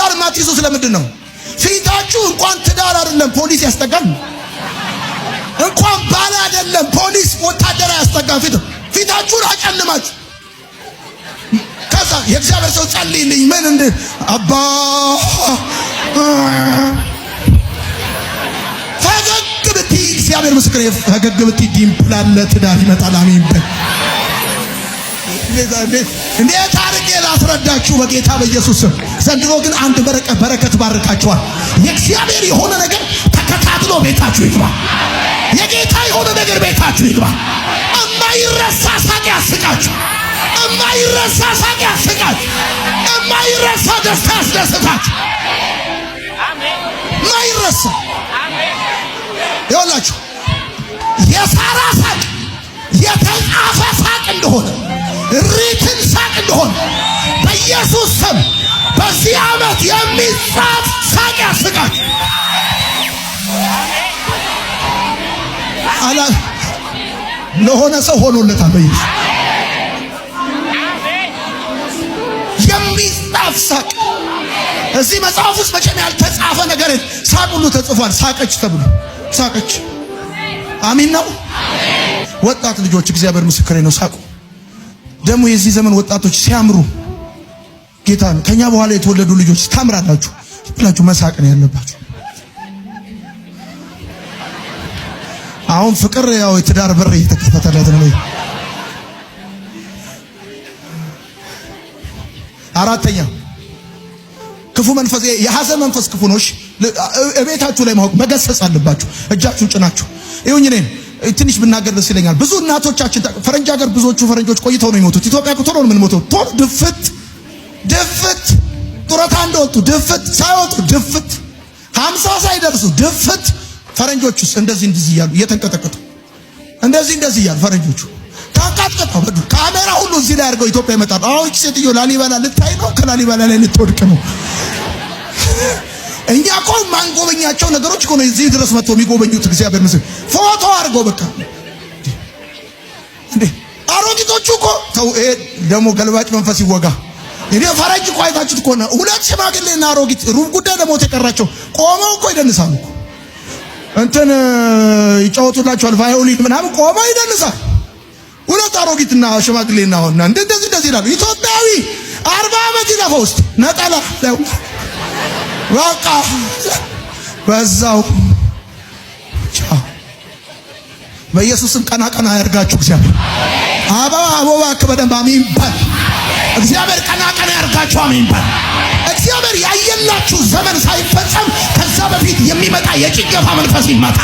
ትዳር የማትይዙት ለምንድን ነው? ፊታችሁ እንኳን ትዳር አይደለም ፖሊስ ያስጠጋል። እንኳን ባል አይደለም ፖሊስ ወታደር ያስጠጋል። ፊታችሁን አጨልማችሁ ከዛ የእግዚአብሔር ሰው ጸልይልኝ ምን እንደ አባ ፈገግ ብትይ እግዚአብሔር ምስክር ፈገግ ብትይ dimple አለ ትዳር ይመጣል። አሜን በል። እንዴት አድርጌ ላስረዳችሁ? በጌታ በኢየሱስ ስም። ዘንድሮ ግን አንድ በረከት ባርካችኋል። የእግዚአብሔር የሆነ ነገር ተከታትሎ ቤታችሁ ይግባ። የጌታ የሆነ ነገር ቤታችሁ ይግባ። እማይረሳ ሳቅ ያስቃችሁ። እማይረሳ ሳቅ ያስቃችሁ። እማይረሳ ደስታ ያስደስታችሁ። እማይረሳ ይኸውላችሁ የሳራ ሳቅ የተጻፈ ሳቅ እንደሆነ written ሳቅ እንደሆነ በኢየሱስ ስም በዚህ ዓመት የሚጻፍ ሳቅ ያስቃችሁ። አላ ለሆነ ሰው ሆኖለታል። በኢየሱስ የሚጻፍ ሳቅ እዚህ መጽሐፍ ውስጥ መቼም ያልተጻፈ ነገር ሳቅ ሁሉ ተጽፏል። ሳቀች ተብሎ ሳቀች። አሚን ነው። ወጣት ልጆች እግዚአብሔር ምስክሬ ነው። ሳቁ። ደግሞ የዚህ ዘመን ወጣቶች ሲያምሩ ጌታ ነው። ከኛ በኋላ የተወለዱ ልጆች ታምራላችሁ ብላችሁ መሳቅ ነው ያለባችሁ። አሁን ፍቅር ያው የትዳር በር እየተከፈተለት ነው። አራተኛ ክፉ መንፈስ፣ የሐዘን መንፈስ ክፉ ነው። እቤታችሁ ላይ ማወቅ መገሰጽ አለባችሁ። እጃችሁን ጭናችሁ ይሁን። እኔን ትንሽ ብናገር ደስ ይለኛል። ብዙ እናቶቻችን ፈረንጅ ሀገር ብዙዎቹ ፈረንጆች ቆይተው ነው የሚሞቱት። ኢትዮጵያ ቶሎ ነው የምንሞተው። ቶሎ ድፍት ድፍት፣ ጡረታ እንደወጡ ድፍት፣ ሳይወጡ ድፍት፣ 50 ሳይደርሱ ድፍት። ፈረንጆቹስ እንደዚህ እንደዚህ እያሉ እየተንቀጠቀጡ እንደዚህ እንደዚህ እያሉ ፈረንጆቹ ታንቀጥቀጠው ካሜራ ሁሉ እዚህ ላይ አድርገው ኢትዮጵያ ይመጣሉ። አሁን እቺ ሴትዮ ላሊበላ ልታይ ነው፣ ከላሊበላ ላይ ልትወድቅ ነው። እኛ እኮ ማንጎበኛቸው ነገሮች እኮ ነው እዚህ ድረስ መጥተው የሚጎበኙት። እግዚአብሔር ምስል ፎቶ አድርገው በቃ እንዴ አሮጊቶቹ እኮ ተው። ይሄ ደግሞ ገልባጭ መንፈስ ይወጋ። እኔ ፈረንጅ እኮ አይታችሁት እኮ ነው። ሁለት ሽማግሌና አሮጊት ሩብ ጉዳይ ለሞት የቀራቸው ቆመው እኮ ይደንሳሉ እኮ እንትን ይጫወቱላቸዋል፣ ቫዮሊን ምናምን ቆመው ይደንሳል። ሁለት አሮጊትና ሽማግሌና ሆና እንደዚህ እንደዚህ ይላሉ። ኢትዮጵያዊ 40 ዓመት ይለፈው ውስጥ ነጠላ በቃ በዛው ቻው። በኢየሱስም ቀና ቀና ያርጋችሁ እግዚአብሔር። አባ አቦባ በደንብ አሜን በል። እግዚአብሔር ቀና ቀና ያርጋችሁ አሜን በል። እግዚአብሔር ያየላችሁ ዘመን ሳይፈጸም ከዛ በፊት የሚመጣ የጭንገፋ መንፈስ ይመጣ።